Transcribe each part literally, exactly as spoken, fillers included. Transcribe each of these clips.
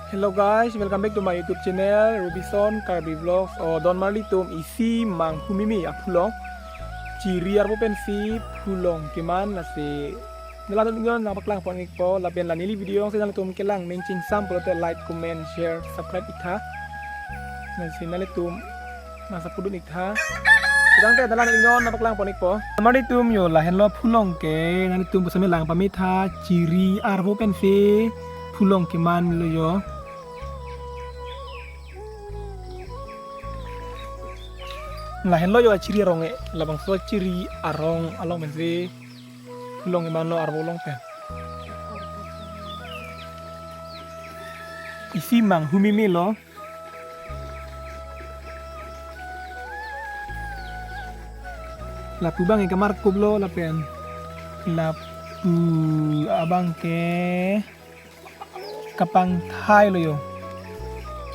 Hello guys, welcome back to my YouTube channel, Robison Karbi Vlogs. O, donmarli atum, isi manghumeme aphulong, chiri arvo pensi phulong keman, lasi nanglitum ingnon nangpaklang pon ikpo, lapen la neli video jongsi nanglitum kelang ning chingsam pulote like, comment, share, subscribe iktha. Lasi nanglitum nang support dun iktha. Sitangte nanglitum ingnon nangpaklang pon ikpo. Donmarli atum, yo, lahenlo phulong ke, nanglitum pusitame lang pame tha, chiri arvo pensi phulong keman lo yo. Lahenlo yo chiri arong e, labangso chiri arong along pensi phulong keman lo arvo along pen. Isi manghumeme lo. Lapu abang ke kamarkup lo lapen lapu abang ke kapangthai lo yo.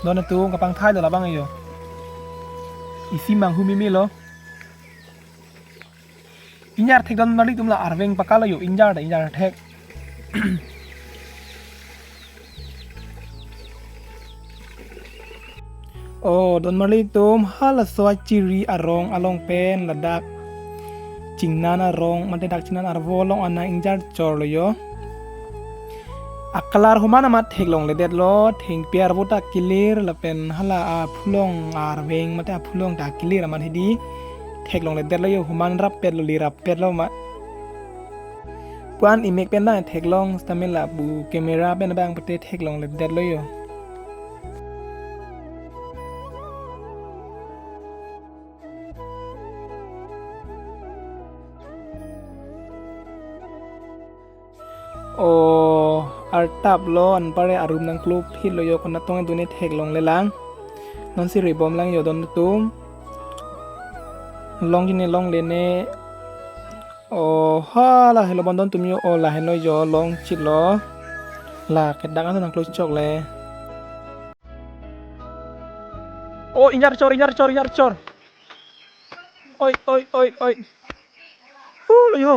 Don atum, kapangthai lo labang yo. Isi manghumeme lo. Ingjir thek donmarli atum, la arveng pakal lo yo, ingjir ta ingjir thek. O, donmarli atum, halaso achiri arong along pen ladak chingnan arong, mate dak chingnan arvo along an nang ingjir chor lo yo. Acolor ahuman amat theklongledet lo, thengpi arvo ta kelir, lapen hala aphulong arveng mate aphulong ta kelir amat hedi theklongledet lo yo, ahuman rappet lo, li rappet lo ma. Puan imek pen ta theklong, sitame lapu camera pen abang pute theklongledet lo yo. O, artap lo, anparke arum nangklo phit lo yo, konat tong dun ne theklonglelang. Nonsi rebom lang yo don atum. Long jine longle ne. O, hala helo bon don atum yo, o, lahenlo yo, longchit lo. La kedak an nangklo chok le. O, ingjir chor, ingjir chor, ingjir chor. Oi, oi, oi, oi. Hu, lo yo.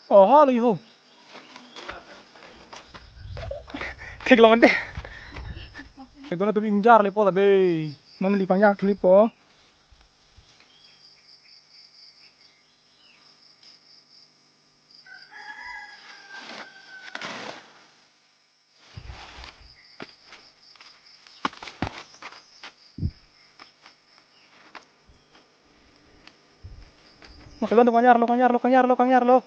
Oho, lo yo. Theklong ante. Theklong atum ingjir lepo ta be. Nonli pangjir thulipo. Makelon tu kangjir lo, kangjir lo, kangjir lo, kangjir lo.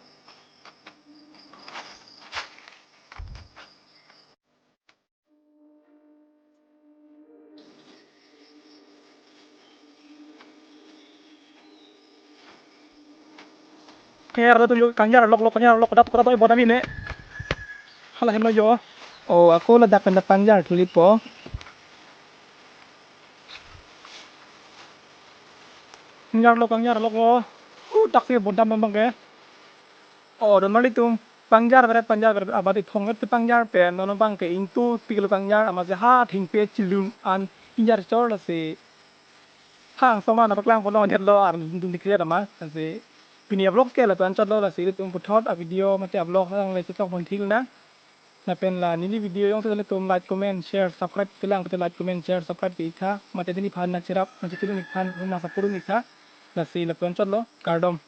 Kangjir lo atum yo, kangjir lok lo, kangjir lok, dak korat oi bodam ine. Hala helo yo. O, ako ladak pen ta pangjir thulipo. Kangjir lo, kangjir lok lo. Uh, dak si bodam abang ke. O, donmarli atum, pangjir beret, pangjir beret, abadi thong et pangjir pen, non abang ke ingtu piklo kangjir, amatsi ha thengpi chelun an ingjir chor, lasi ha angsong ma nangpaklang ponlongdet lo, ar dun dikret amat, lasi pini avlog ke lapu anchot lo, lasi ilitum puthot avideo mate avlog lang le chetong pon thik nang. Lapen la neli video jongsi nanglitum like, comment, share, subscribe kelang pute like, comment, share, subscribe ke iktha, mate neliphan nangcherap, nangchitulung ikphan, nang support dun iktha, lasi lapu anchot lo, kardom.